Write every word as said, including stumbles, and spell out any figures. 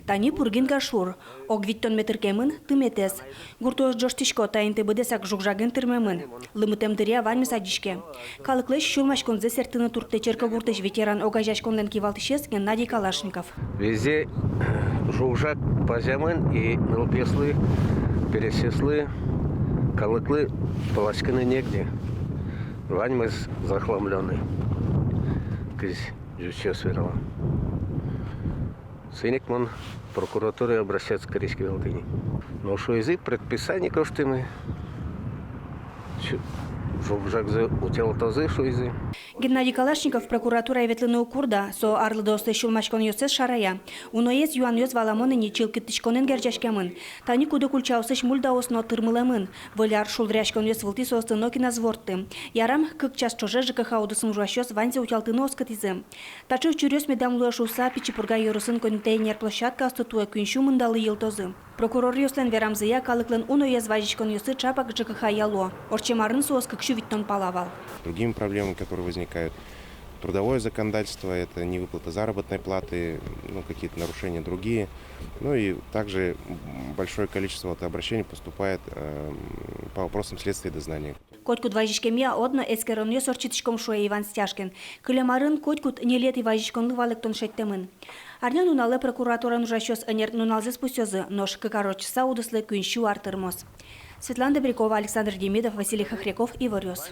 Тани Пургин гашур. Ог витьтон метр кемын тыметэз. Гуртоос ӝожтӥсько, та инты быдэсак жуг-жаген тырмемын. Лымытэм дыръя ваньмыз адӟиське. Калыклэсь сюлмаськонзэ сэрттыны турттэ Черкогуртысь ветеран огазеяськонлэн кивалтӥсез Геннадий Калашников. Везде жуг-жаг пазямын, и нылпиослы, пересьёслы, калыклы пыласькыны негде. Ваньмыз захламлённый. Кызьы ӟучъёс верало. Соин ик мон прокуратурае обращаться кариськи вал тӥни. Но шуизы, предписание гожтӥмы. Шу-, жуг-жагзэ утялтозы, шуизы. Геннадий Калашников прокуратурае ветлыны уг курда, со арлыдоослэсь сюлмаськонъёссэс шарая. Уноез юанъёс, валамон ини, чылкыттӥськонэн герӟаськемын. Тани куд-ог ульчаосысь мульдаос но тырмылэмын. Выль ар шулдыръяськонъёс вылтӥ соосты нокин ӧз ворттэ. Ярам, кык час ӵоже ЖКХ удысын ужасьёс ваньзэ утялтыны оскытӥзы. Таӵе учыръёс медам луэ шуыса, Пичи Пурга ёросын контейнер площадкаосты туэ куинь сю мындалы йылтозы. Прокуроръёслэн верамзыя, калыклэн уноез вазиськонъёссы ӵапак ЖКХ-я луо. Ортчем арын соос кык сю витьтон пала вал. Другими проблемами, которые возникают, трудовое законодательство, это невыплата заработной платы, ну, какие-то нарушения другие. Ну и также, м, большое количество вот обращений поступает, эм, по вопросам следствия и дознания. Котькуд вазиськемъя одно эскеронъёс ортчытӥськом, шуэ Иван Стяжкин. Кылем арын котькуд ньылетӥ вазиськонлы валэктон шедьтэмын. Арнянуналэ прокуратураын ужасьёс ӧнер нуналзэс пусъёзы, нош кык ар ортчыса удыслы куинь сю ар тырмоз. Светлана Добрякова, Александр Демидов, Василий Хохряков, «Иворъёс».